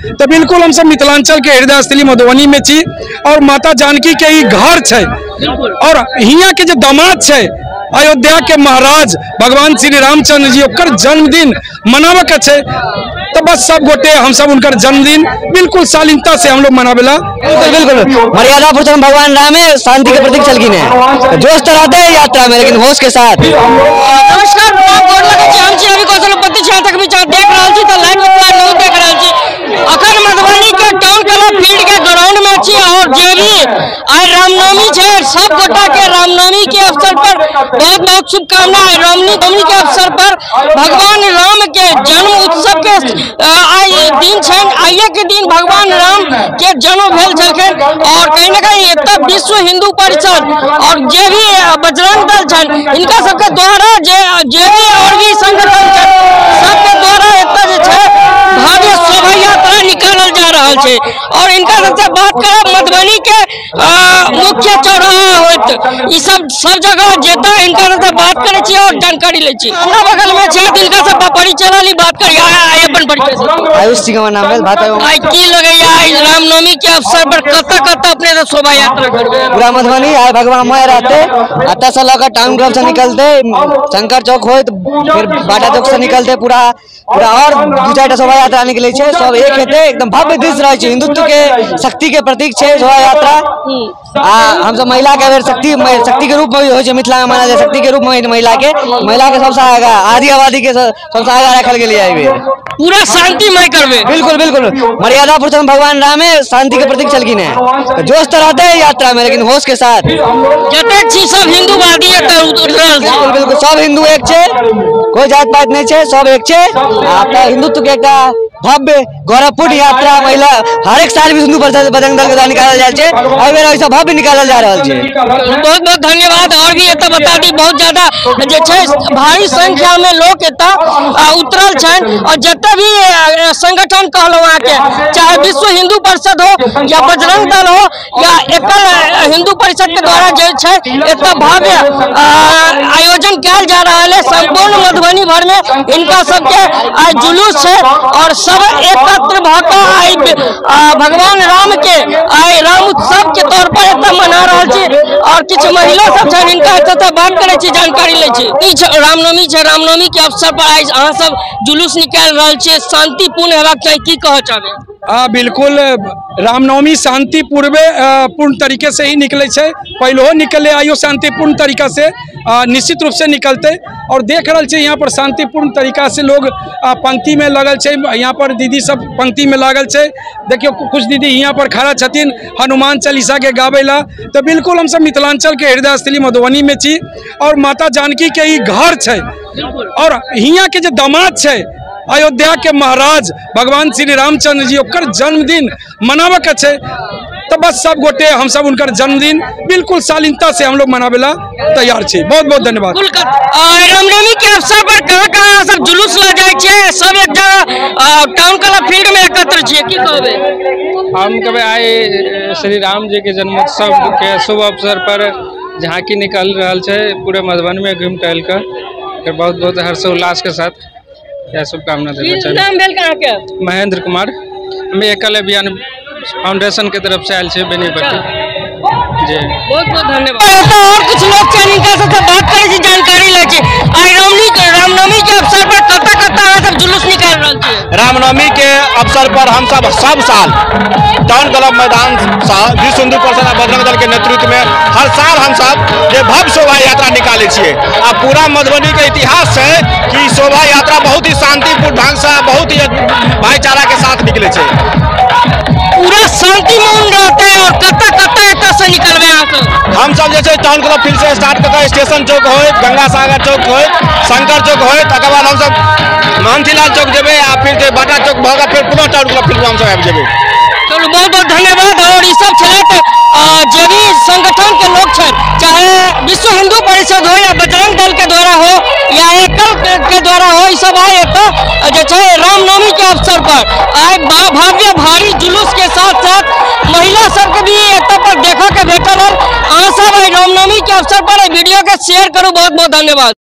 तो बिल्कुल हम सब मिथिलांचल के हृदय स्थली मधुबनी में छी और माता जानकी के ई घर छै और हियाँ के जे दामाद छै अयोध्या के महाराज भगवान श्री रामचंद्र जी ओकर जन्मदिन मनावे के छै। तो बस सब गोटे हम सब उनकर जन्मदिन बिल्कुल शालीनता से हम लोग मनावेला। बिल्कुल बिल्कुल मर्यादा पुरुषोत्तम भगवान राम है, शांति के प्रतीक छलखिन है। जोश तो रहते है यात्रा में लेकिन होश के साथ। नमस्कार, हम छी अभी कौशलपति छी, तक भी देख रहल छी त लाइव मिथिला न्यूज देख रहल छी। अखन मधुबनी के टाउन क्लब फील्ड के ग्राउंड में छी और जे भी आइ रामनवमी छै सब गोटा के रामनवमी के अवसर पर बहुत बहुत शुभकामना है। रामनवमी के अवसर पर भगवान राम के जन्म उत्सव के आइ दिन छै, आइए के दिन भगवान राम के जन्म भेल छलखिन और कहीं ना कहीं एतऽ विश्व हिंदू परिषद और जे भी बजरंग दल छनि हिनका सबके द्वारा जे भी और भी संगठन छनि सबके द्वारा एतऽ जे छै भव्य शोभा यात्रा निकालल जा रहल छै। और इनका सबसे बात करब मधुबनी के मुख्य चौराहा होइत ई सब सब जगह जेता इनका सबसे बात करै छी और जानकारी लै छी। हमरा बगल में छै तिनका सब परिचय वाली बात करी, आइ अपन परिचय। आयुष सिंह हमर नाम भेल। बात आइ की लगैया आइ रामनवमी के अवसर पर कतऽ कतऽ अपने से शोभा यात्रा करबै? पूरा मधुबनी आइ भगवान मय रहते, एतऽ से लऽ कऽ टाउन क्लब से निकलते शंकर चौक होइत फिर बाटा चौक से निकलते पूरा पूरा और दू चारि टा शोभा यात्रा निकले छै, सब एक हेतै, एकदम भव्य दृश्य रहै छै। हिंदुत्व के शक्ति के प्रतीक छै शोभा यात्रा। आ हमसब महिला के अगर शक्ति शक्ति के रूप में भी होइ छै मिथिला में मानल जाय, शक्ति के रूप में महिला के सबसे आगा आदि आबादी के सबसे आगा राखल गेलै एहि बेर। पूरा शांतिमय करबै। बिल्कुल बिल्कुल मर्यादा पुरुषोत्तम भगवान राम है, शांति के प्रतीक छलखिन है। जोश तो रहते है यात्रा में लेकिन होश के साथ। जतेक छी सब हिंदूवादी बिल्कुल बिल्कुल सब हिंदू एक छै, कोई जात पात नहीं छै, सब एक छै। आ हिंदुत्व के एकटा भव्य गौरवपूर्ण यात्रा महिला हरेक साल भी हिंदू परिषद बजरंग दल के द्वारा निकालल जाइ छै, एहि बेर एहिसँ भव्य निकालल जा रहल छै। बहुत बहुत धन्यवाद। और भी एतऽ बता दी बहुत ज्यादा जे छै भारी संख्या में लोग एतऽ उतरल छनि और जते भी संगठन कहलहुँ अहाँके चाहे विश्व हिंदू परिषद हो या बजरंग दल हो या एकल हिंदू परिषद के द्वारा जे छै एतऽ भव्य आयोजन कयल जा रहल है। संपूर्ण मधुबनी भर में इनका सबके आइ जुलूस छै और सब एकत्र भऽ कऽ आइ भगवान राम के आइ राम उत्सव के तौर पर एतऽ मना रहल छी। और किछु महिला सब छनि हिनका एतऽ बात करै छी, जानकारी लै छी। रामनवमी छै, रामनवमी के अवसर पर आइ अहाँ सब जुलूस निकालि रहल छियै, शांतिपूर्ण हेबाक चाही, की कहऽ चाहबै? बिल्कुल रामनवमी शांतिपूर्वे पूर्ण तरीके से ही निकले छै, पहिलहो निकले आइयो शांतिपूर्ण तरीका से निश्चित रूप से निकलते। और देख रहल छै यहाँ पर शांतिपूर्ण तरीका से लोग पंक्ति में लगल छै, यहाँ पर दीदी सब पंक्ति में लागल छै। देखियो कुछ दीदी यहाँ पर खड़ा छथिन हनुमान चालीसा के गाबै ला। तो बिल्कुल हम सब मिथिलांचल के हृदय स्थली मधुबनी में छी और माता जानकी के ई घर छै और हियाँ के जे दामाद छै अयोध्या के महाराज भगवान श्री रामचंद्र जी ओकर जन्मदिन मनावे के छै। तो बस सब गोटे हम सब उनकर जन्मदिन बिल्कुल शालीनता से हम लोग मनावेला तैयार छी। बहुत बहुत धन्यवाद। रामनवमी के अवसर पर कहाँ कहाँ सब जुलूस लऽ जाइ छियै, सब एक जगह टाउन क्लब फील्ड में एकत्र छियै, की कहबै? हम कहबै आइ श्री राम जी के जन्मोत्सव के शुभ अवसर पर झांकी निकल रहल छै पूरे मधुबनी में घूम टहल कर बहुत बहुत हर्षोल्लास के साथ यह शुभकामना देना। नाम भेल अहाँके? महेंद्र कुमार, हम एकल अभियान फाउंडेशन के तरफ से आयल छी बेनीपट्टी जी। बहुत बहुत धन्यवाद। और कुछ लोग छनि हिनका सबसे बात करै छी, जानकारी लै छी। आइ रामनवमी के अवसर पर कतऽ कतऽ अहाँ सब जुलूस निकालि रहल छी? रामनवमी के अवसर पर हम सब सब साल टाउन क्लब मैदान से विश्व हिंदू परिषद आ बजरंग दल के नेतृत्व में हर साल हम सब जे भव्य शोभा यात्रा निकाले छियै। आ पूरा मधुबनी के इतिहास है कि शोभा यात्रा बहुत ही शांतिपूर्ण ढंग से बहुत ही भाईचारा के साथ निकले छै, पूरा शांतिपूर्ण रहते है। और कतऽ कतऽ एतऽ से निकलबै अहाँ सब? हम सब जे छै टाउन क्लब फील्ड से स्टार्ट कऽ स्टेशन चौक होइत, गंगा सागर चौक होइत, शंकर चौक होइत, तकर बाद हम सब मानसीलाल चौक जेबै आ फिर जे बाटा चौक भऽ कऽ फेर पुनः टाउन क्लब फील्ड में हम सब आबि जेबै। चलू बहुत बहुत धन्यवाद। और ई सब छलथि जे भी संगठन के लोग छथि, चाहे विश्व हिंदू परिषद हो या बजरंग दल के द्वारा हो या एकल के द्वारा हो, ई सब आइ एतऽ जे छै रामनवमी के अवसर पर आइ भव्य भारी जुलूस के साथ साथ महिला सबके भी एतऽ पर देखऽ के भेटल। अहाँ सब आइ रामनवमी के अवसर पर वीडियो के शेयर करू। बहुत बहुत धन्यवाद।